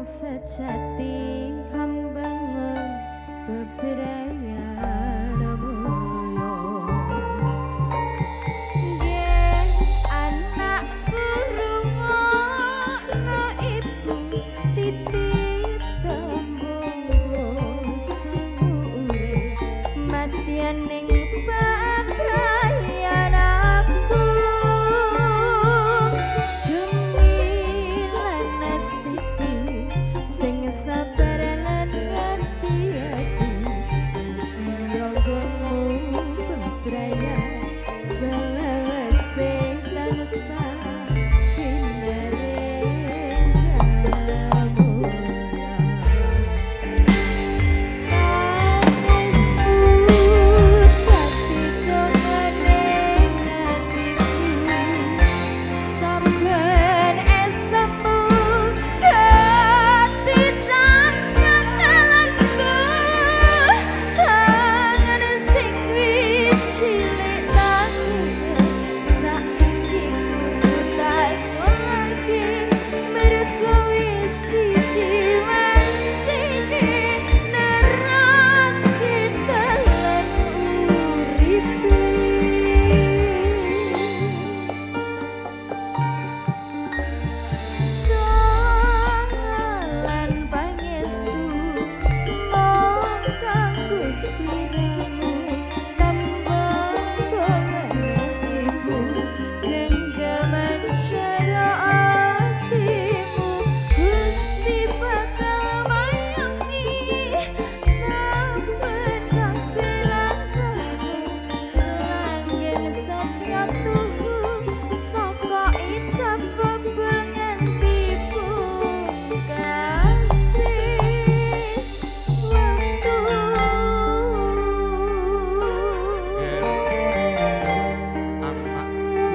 Sejati hambangun bebrayan mulya. Nggih anakku, rungokno ibu titip tembung suwure madyaning bebrayan aku gemi lan nastiti sing sabar lan ngati-ati iki anggonmu bebrayan selawase tansah pinaring kamulyan. Tangismu dadi dongane atiku, saben esemu dadi cahya dalanku, tangan sing wis cilik tangi saiki kudu tak culake mergo wis diwancingi neruske dalan uripe. Donga pangestu mung kanggo sliramu, tambah dongane ibu genggaman jero atimu, Gusti bakal mayungi saben kabeh langkahmu, langgeng satya tuhu saka ijab kabul nganti pungkase wektu. Ger, anakku,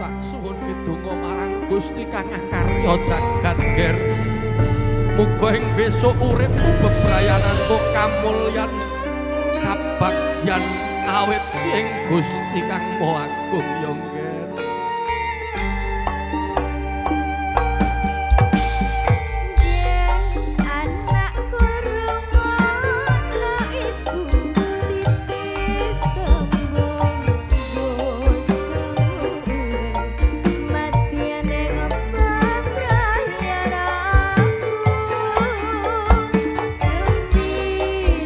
tak suwun kidonga marang Gusti kang akarya jagat, Ger. Muga ing besok uripmu bebrayan antuk kamulyan kabagyan awit sing Gusti kang Maha Agung ya, Ger. Anakku, rungokno ibu titip tembung basa urip madyane bebrayan aku gemi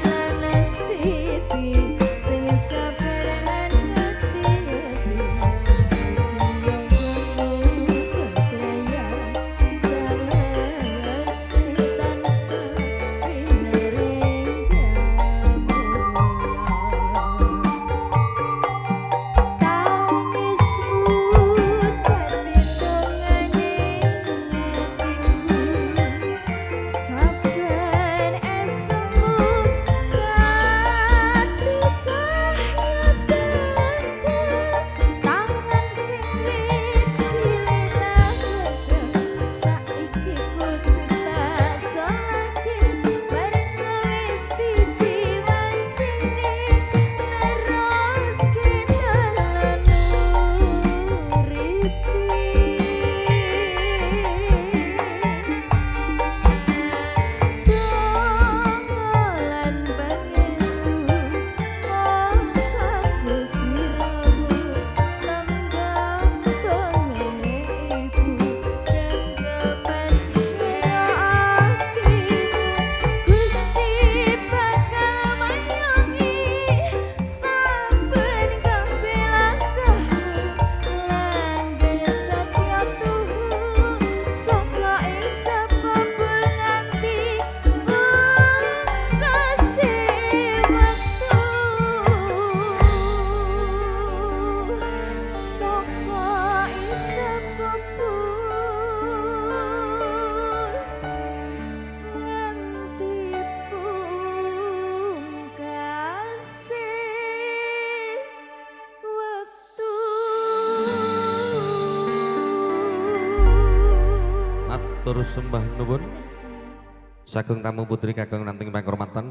lan nastiti sing sabar lan ngati-ati iki anggonmu bebrayan selawase tansah pinaring kamulyan. Tangismu dadi dongane atiku, saben esemu dadi cahya dalanku, tangan sing wis cilik tahan saiki kudu tak culake mergo wis diwancingi neruske dalan uripe. Donga lan pangestu mung kanggo sliramu, tambah dongane ibu genggaman jero atimu, Gusti bakal mayungi saben kabeh langkahmu, langgeng satya tuhu saka ijab kabul nganti pungkase wektu, saka ijab kabul nganti pungkase wektu. Matur sembah nuwun. Sagung tamu putri kagem nanting pakurmatan.